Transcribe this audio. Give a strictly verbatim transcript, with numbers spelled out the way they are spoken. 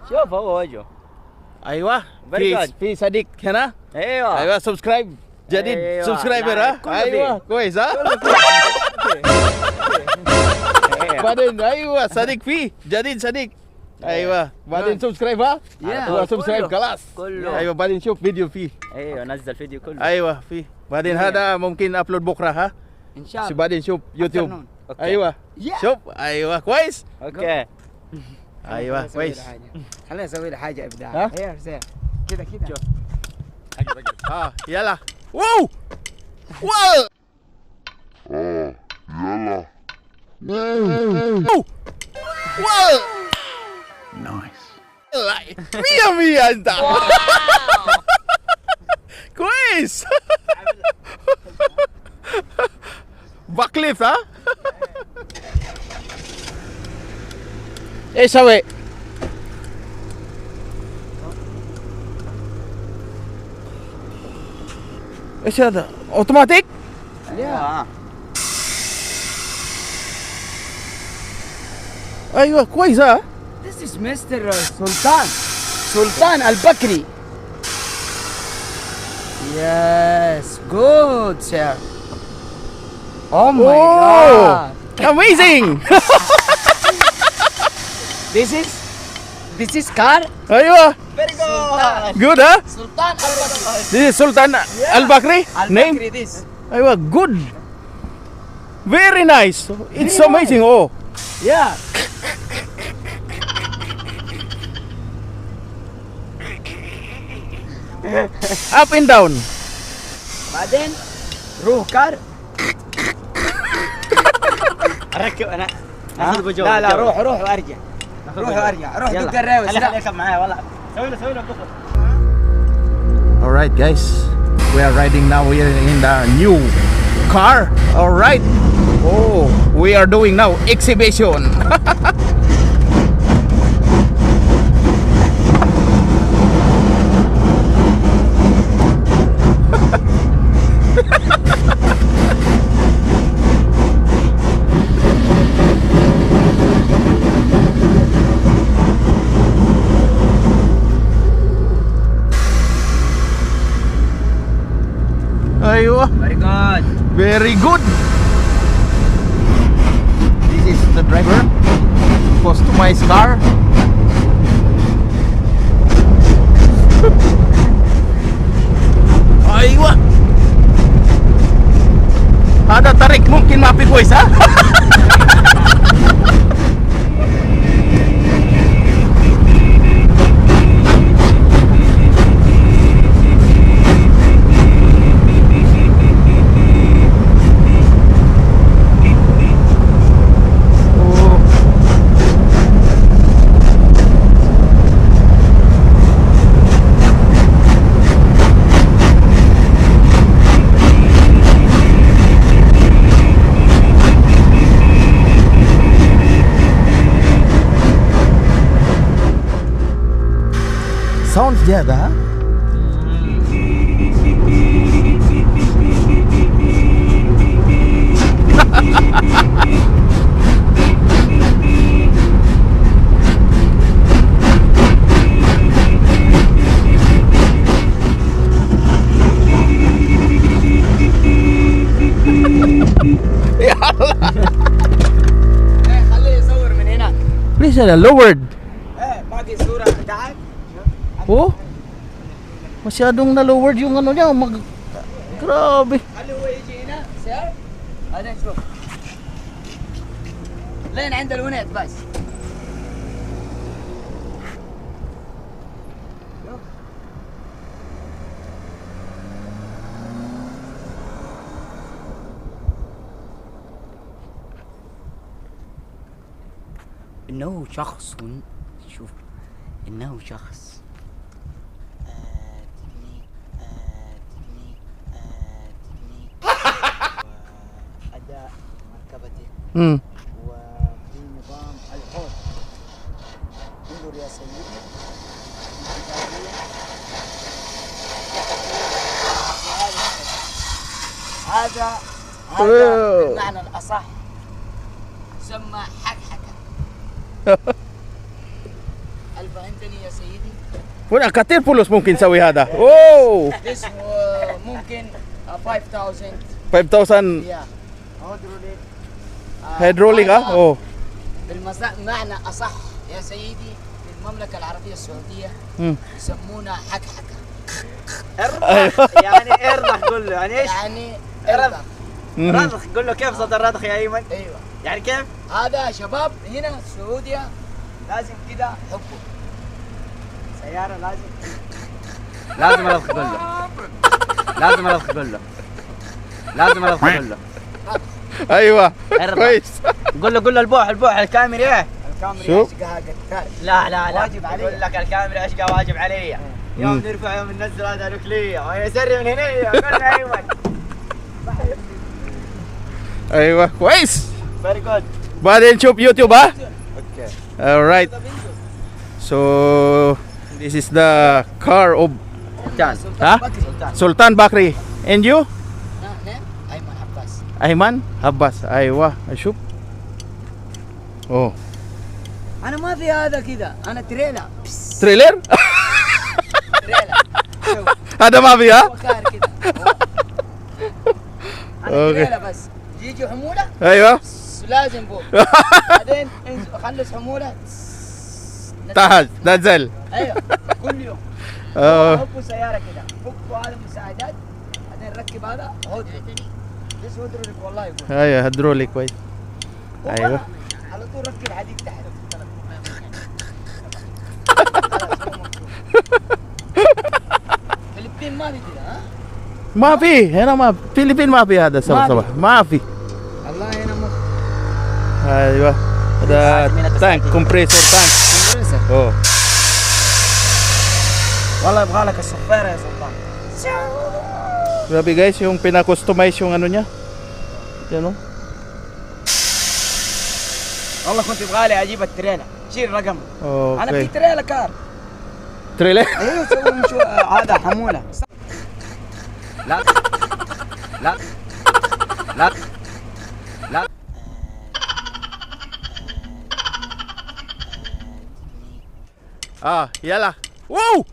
شوف، هو وجهه. ايوه. في في صديق هنا. ايوه، ايوه، سبسكرايب جديد، أيوة. سبسكرايبر، ها؟ كله فيه. ايوه، كويس، ها؟ كله فيه. أيوة. بعدين، ايوه، صديق فيه جديد، صديق. ايوه، بعدين سبسكرايب، ها؟ ايوه، سبسكرايب، كله. خلاص. كله. ايوه، بعدين نشوف فيديو فيه. ايوه، نزل فيديو كله. ايوه، فيه. بعدين هذا ممكن ابلود بكره، ها؟ ان شاء الله. بعدين شوف يوتيوب. ايوه. شوف، ايوه، كويس. اوكي. ايوه، خليني اسوي كويس. له حاجه. خليني اسوي له حاجه ابداع. ها؟ هي ارسال. كده كده. شوف. اه، يلا. واو. واو. واو. واو. نايس. مية مية انت. كويس. باكليف، ها؟ ايش سوي؟ ايش هذا؟ اوتوماتيك؟ Yeah. ايوه، كويس، ها؟ This is Mister Sultan. Sultan Al Bakri. Yes, good, sir. Oh my God. Amazing. This is, this is car. ايوه. Very good. Good, ها؟ Sultan Al Bakri. This is Sultan Al Bakri. Al Bakri, this. ايوه، good. Very nice. It's amazing. Oh. Yeah. Up and down. بعدين روح كار. ركب انا. ها؟ لا، لا، روح، روح وارجع. روح وارجع. روح دق الريوس. خليك معايا والله. سوي له، سوي له. All right, guys, we are riding now here in the new car. All right. Oh, we are doing now exhibition. ايوه. Very good. Very good. This is the driver. Customized car. ايوه. هذا طريق ممكن ما في كويس، ها؟ ساوند زيادة، ها؟ يا الله. إيه، خليه يصور من هنا. ليش أنا لورد؟ إيه، باقي صورة. تعال. Oh? Masyadong na-lowered yung ano niya. Mag-, grabe. خلي هو يجي هنا، سير. بعدين شوف. لين عند الونيت بس. إنه شخص، شوف، إنه شخص. آه، تكنيك، آه، تكنيك، آه، تكنيك. وأداء مركبته. مم. وفي نظام الحوض. انظر يا سيدي. هذا، هذا أوه. بالمعنى الأصح يسمى حكحكة. ألف عندني يا سيدي. هنا كتير فلوس ممكن تسوي هذا. أوه. This, uh, ممكن, uh, five thousand. Five thousand. Yeah. Hydraulic, ها؟ هذا أوه. بالمصا-، معنى أصح يا سيدي، في المملكة العربية السعودية مم. يسمونها حكحكة. ارضخ. يعني ارضخ، قول له. يعني ايش؟ يعني ارضخ. ارضخ. مم. رضخ، قول له: "كيف صوت الرضخ يا ايمن؟" ايوه. يعني كيف؟ هذا شباب هنا في السعودية لازم كده حبه. سيارة لازم. لازم رضخ، قول له. لازم رضخ، قول له. لازم رضخ، قول له. ايوه. ارضخ. كويس. قول له، قول له: "البوح، البوح، الكاميرا ايه؟" الكاميرا شوف. ايش قاعد قال؟ لا، لا، لا. واجب علي. يقول لك: "الكاميرا ايش قاعد واجب علي؟" يوم مم. نرفع، يوم ننزل، هذا لك لي. وهي سري من هنا، قلنا ايوه. ايوه، كويس. Very good. بعدين نشوف يوتيوب، ها؟ Okay. All right. So, this is the car of سلطان. ها؟ سلطان. سلطان بكري. And you? أنا أيمن عباس. أيمن عباس. أيوة، أشوف. أوه. أنا ما في هذا كذا، أنا تريلا. تريلر؟ تريلا. شوف. هذا ما في، ها؟ هو كار كذا. هو. أنا أوكي. تريلا بس. يجي حمولة؟ أيوة. لازم فوق. بعدين انزل، خلص حمولة. تحت، نزل. أيوة. كل يوم. آه. حطوا سيارة كده، فكوا هذا المساعدات، بعدين ركب هذا، هودرو. بس هودرو لك والله يقول. أيوة، هدرو لك كويس. والله. أيوة. على طول ركب حديد تحت. فلبين ما في كده، ها؟ ما في، هنا ما، فلبين ما في هذا سوا ما في. سوا. ما في. والله هنا مو. أيوة. هذا تانك، كومبريسور تانك. كومبريسور. أوه. والله يبغى لك الصفيرة يا سلطان. Grabe guys, yung pina-customize yung ano niya. Yan, oh. والله كنت يبغى لي اجيب التريلا. شيل رقم. انا في تريلا كار. تريلا؟ ايوه، سوي مشو-، آه، هذا حموله. لا، لا، لا، لا. اه، يلا. واو.